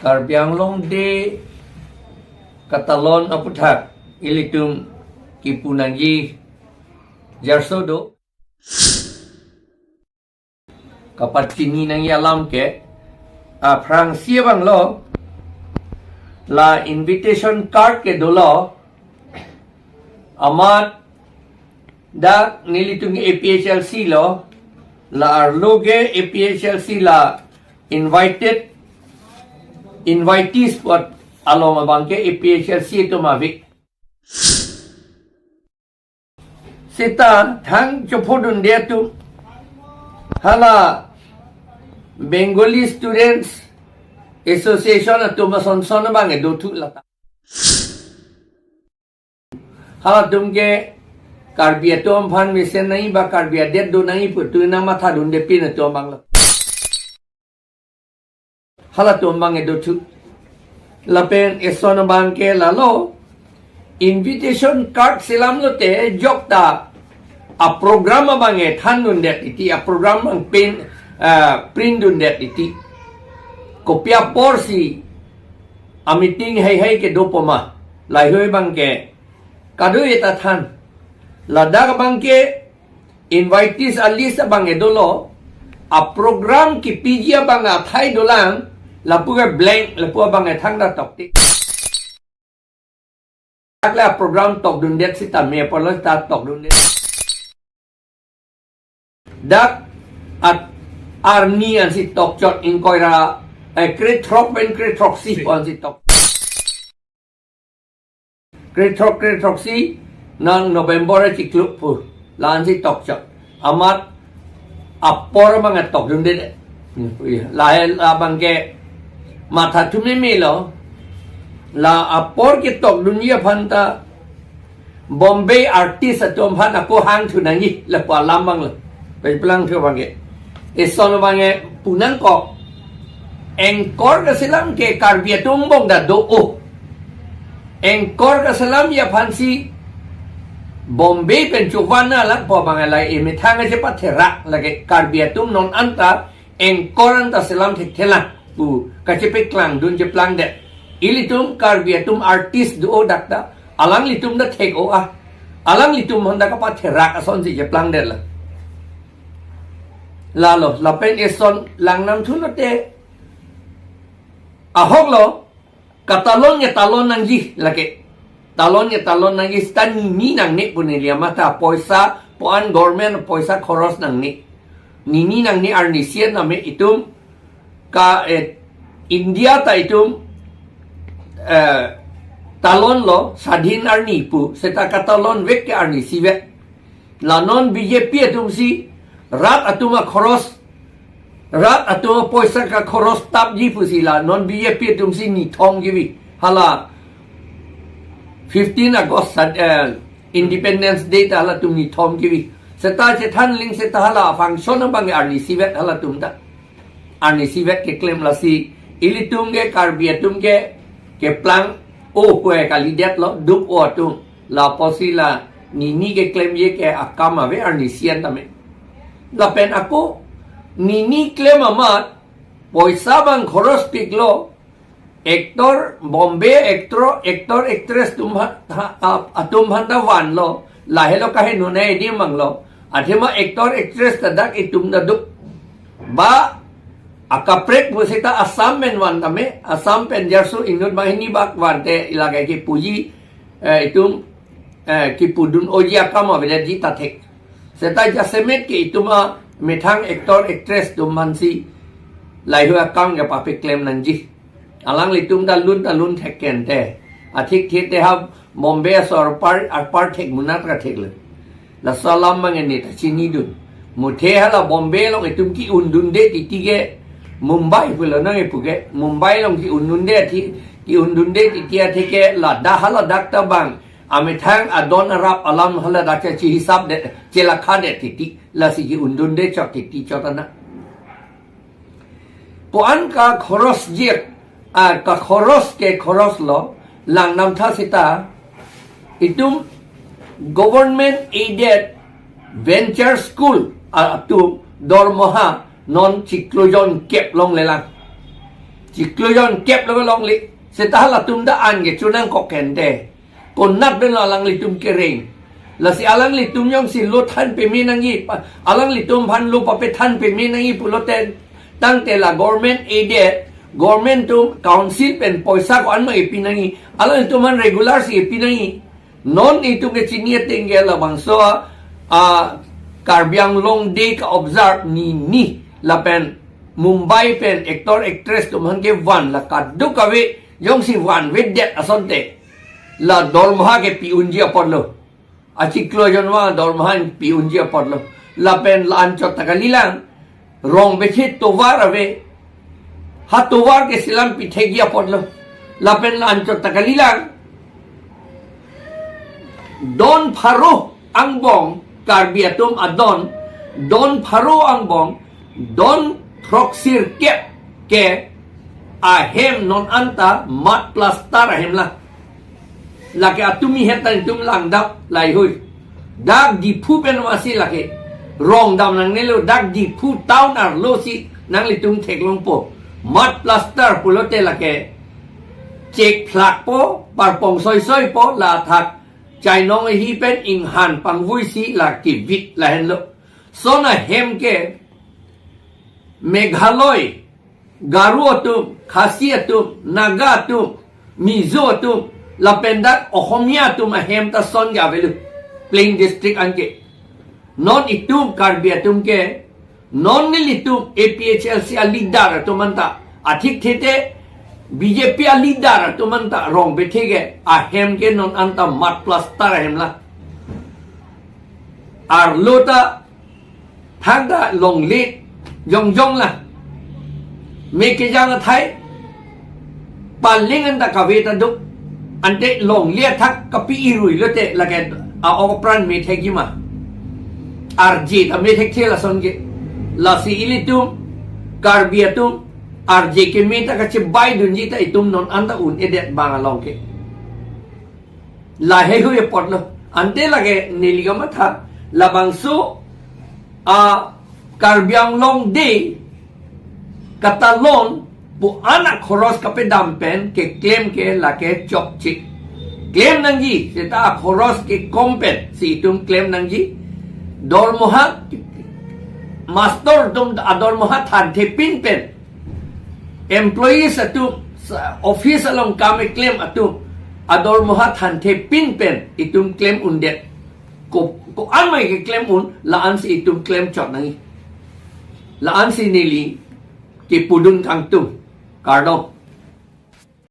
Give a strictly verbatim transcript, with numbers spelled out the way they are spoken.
Karbi Anglong Day katalon aputhak ilitum kipu nangji jarso do. Kapachini nangji alam ke, aphrangsi abang lo, la invitation card ke dolo, amat dak nelitum A P H L C lo, la arlo ke A P H L C la invited, invitees pu along abang ke A P H L C atum ave. Seta thang chophodunde atum, hala Bengali Students Association atum asonson abang edo thu lata. Halatum ke Karbi atum aphan mesen nangji ba Karbi adet do nangji pu tu nangmathadunde pin atum abang lo. Halatum abang edo thu. Lapen eson abang ke lalo, invitation card selam lote jokta aprogram abang ethandundet titi, aprogram abang pen, ah, printdundet titi. Kopi aporsi ameeting heihei kedo poma, lahei abang ke kadokave ta than. Ladak abang ke invitees alist abang edo lo, aprogram kipiji abang athai dolang, lapu ke blank, lapu abang ethang ta tokte. Dak le aprogram tokdundet sitame apor lo ta tokdundet. Dak at arni ansi tokchot, ingkoi ra, eh, krethrok pen krethroksi pu ansi tok. Krethrok krethroksi nang November achiklo pu la ansi tokchot. Amat apor abang tokdunde. Lahei abang ke mathathu meme lo. La apor ketokdunji aphan ta Bombay artist atum aphan ako hangthu nangji lapu alam abang lo. Peplang thu abang ke. Eson abang ke pu nangkok. Anchor kaselam ke Karbi atum angbong ta do o. Anchor kaselamji aphansi Bombay pen chovan na lang pu abang la emethang chepatherak lake Karbi atum non anta anchor anta selam thekthelang pu kachepaklangdun cheplangdet. Ilitum Karbi atum artist do o dak ta, alanglitum ta thek o a. Alanglitum aphan ta kapatherak asonsi cheplangdet la. Lalo, lapen eson langnam thu lote ahok lo, katalon ngetalon nangji lake. Talon ngetalon nangji seta nini nangne pu neli amatha, poisa pu-an government poisa khoros nangne. Nini nangne arnisi an tame itum ka, eh, India ta itum, eh, talon lo, sadhin arni pu, seta katalon vek ke arnisi vek. La non B J P atumsi rat atum akhoros, rat atum apoisa kakhoros tapji pusi la non B J P atumsi nithom kevi. Hala fifteen August sat-, eh, Independence Day ta halatum nithom kevi. Seta chethan ling seta hala function abang arnisi vek halatum ta. Arnisi vek keklem, lasi ilitum ke Karbi atum ke keplang o pu kalidet lo, dup o atum. Lapusi la nini keklemji ke akam ave arnisi an tame. Lapen ako nini klem amat poisa abang khoros piklo, actor, Bombay actor, actor actress atum ha, ha, a-, atum aphan ta vanlo, lahelo kaheno nai di manglo. Athema actor actress ta dak itum ta dup. Ba akaprek pu seta Assam pen van tame, Assam pen jarso inut banghini bak vante ilage kipuji, eh, itum, eh, kipudun oji akam avedet ji ta thek. Seta jasemet ke itum amethang actor actress atum aphansi lahei akam kepapeklem nangji. Alanglitum ta lun ta lun thek kente. Athik thik te ha Bombay asor apar, apar thek munat ka thek le. Laso alam abang neta chinidun. Muthe hala Bombay along itum ke-undunde titi ke Mumbai pulo nang ipu ke. Mumbai along ke-undunde athi, ke-undunde titi atheke ladak haladak ta abang amethang adon arap alam haladak ke chihisapdet, chelakhadet titi. Lasi ke-undunde chot titi chot ana. Pu-an kakhoros jir, ah, kakhoros ke khoros lo, langnam tha seta, itum government aided venture school, ah, atum dormoha non chiklo jon kep longlelang. Chiklo jonkep lo longle. Seta halatum ta an ke chunang kok kente. Konat pen lo alanglitum kereng. Lasi alanglitum jongsi lo than peme nangji, pa-, alanglitum aphan lo papethan peme nangji pulote, tangte la government aided, government atum council pen poisa ko-an ma epi nangji, alanglitum aphan regular si epi nangji. Non itum ke chini ateng ke labangso a, a, Karbi Anglong Day ka-observe ni ni lapen Mumbai pen actor actress atum aphan kevan la kadokave jongsi vanvedet asonte la dormoha ke pi unji apotlo. Achiklo jonvang dormoha pi unji apotlo. Lapen la-anchot ta kalilang, rong bethe tovar ave. Ha tovar ke selam pithekji apotlo. Lapen la-anchot ta kalilang, don pharo angbong, Karbi atum adon, don pharo angbong, don throksirkep ke ahem non anta mud plaster ahem la. Lake atumi het ta itum langdap laheihui. Dak Diphu pen masi lake. Rong dam nangnelo, dak Diphu town arlo si nanglitum theklongpo. Mud plaster pulote lake chek phlakpo, parpong soisoipo, la athak chainong ahi pen inghan pangvui si la kivit lahenlo. Lason ahem ke Meghalaya, Garo atum, Khasi atum, Naga atum, Mizo atum, lapen dak Ohomia atum ahem ta lason ke avelo. Plain district anke. Non itum Karbi atum ke, non nelitum A P H L C a-leader atum anta, athik thete B J P a-leader atum anta rong bethe ke, ahem ke non anta mud plaster ahem la. Arlo ta thangta longle jongjong la. Me kejang athai paling anta kave ta do. Ante longle athak kapi irui lote lake a-ok apran methekji ma. Arje ta methekthe lason ke. Lasi ilitum Karbi atum arje keme ta kachibai dunji ta itum non anta un-edet bang along ke. Laheihui apotlo. Ante lake neli kamatha labangso a Karbi Anglong Day katalon pu-an akhoros kapedam pen keklem ke lake chokche. Klem nangji, seta akhoros kekom pen si itum klem nangji. Dormoha, master atum adormoha thanthepin pen, employees atum, sa-, office along kam keklem atum adormoha thanthepin pen itum klem undet. Ko, ko-an ma keklem un, la-an si itum klem chot nangji. La-an si neli kepudun kangtung. Kardom.